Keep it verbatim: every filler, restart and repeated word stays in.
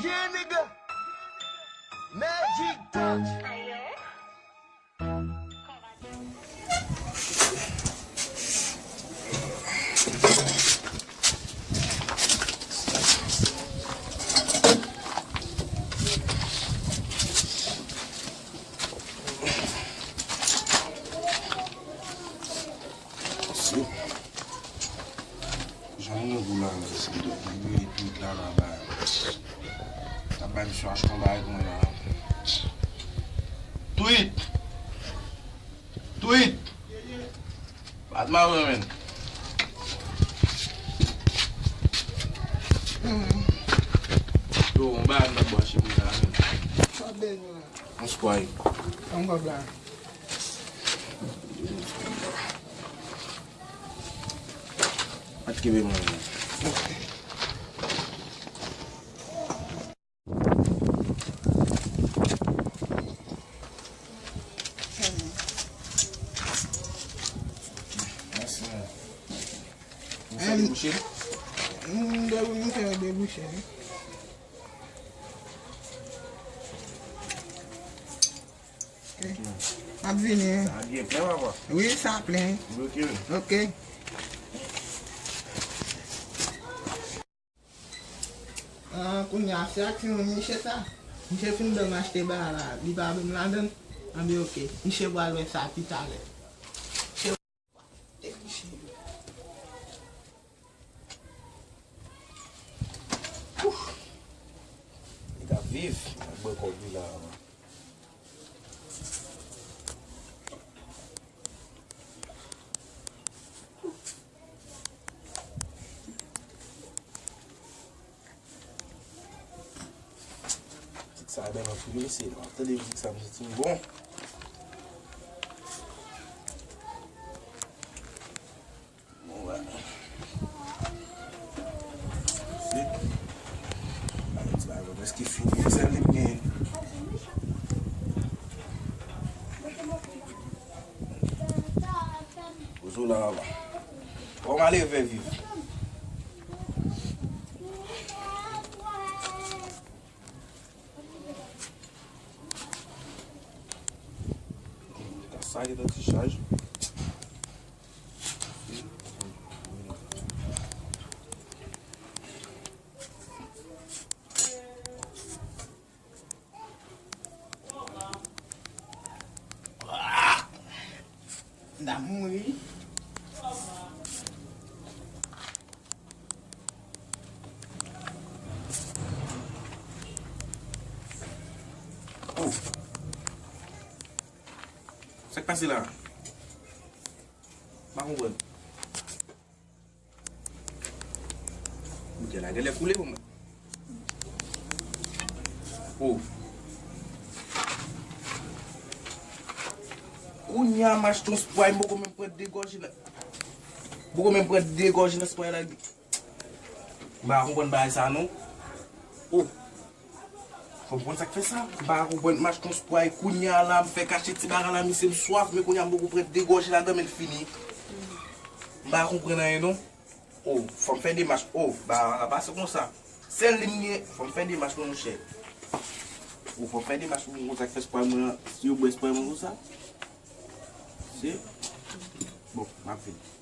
Yeah, nigga. Magic touch. Jan nou gou la, se tout li, tout la la ba. T ap bay misye achte yon bagay pou mwen la. Tweet! Tweet! Bat ma mwen, men. Yo, yon bagay m t ap bwache pou la, men. Sa bèl, mwen. Yon Sprite. Yon kòb la. Mèt kenbe mwen. Mèsi. Ou fè debouche? M, m, m fè debouche, wi. Ok. M ap vini. Sa byen plen, papa. Wi, sa plen. Ok. Ok. Ah, kounye a, se aksyon misye sa. Misye fin ban m achte bagay la, li pa ban m ladan. Anben, ok. Misye pral wè sa pi talè. Misye Ouf. Li ka viv, li ka bwè kòb li la. Mizik sa bèl anpil, mesye. Lè m ap tande mizik sa, m santi m bon. Bon, wè. Ensuite, bagay ti bagay yo prèske fini, sèl li m gen. Poze w la, papa. Kòman leve viv? Sa gentan ti chaj. M ta mouri. Oh. Sa k pase la? M pa konprann. Boutèy la genlè koule pou mwen. Oh. Kounye a m achte yon Sprite, m poko menm pran de gòje nan. M poko menm pran de gòje nan Sprite la. M pa konprann bagay sa non. Oh. Fò m konn sa k fè sa. M pa konprann, m achte yon Sprite kounye a la, m fè kache ti bagay la, misye m swaf, men kounye a m poko pran de gòje ladan, men l fini. M pa konprann anyen non. Oh, fò m fè demach. Oh, bagay la pase konsa. Sèl li m gen, fò m fè demach non, monchè. Oh, fò m fè demach pou m konn sa k fè Sprite mwen an, si yo bwè Sprite mwen konsa. Se, bon, m ap vini.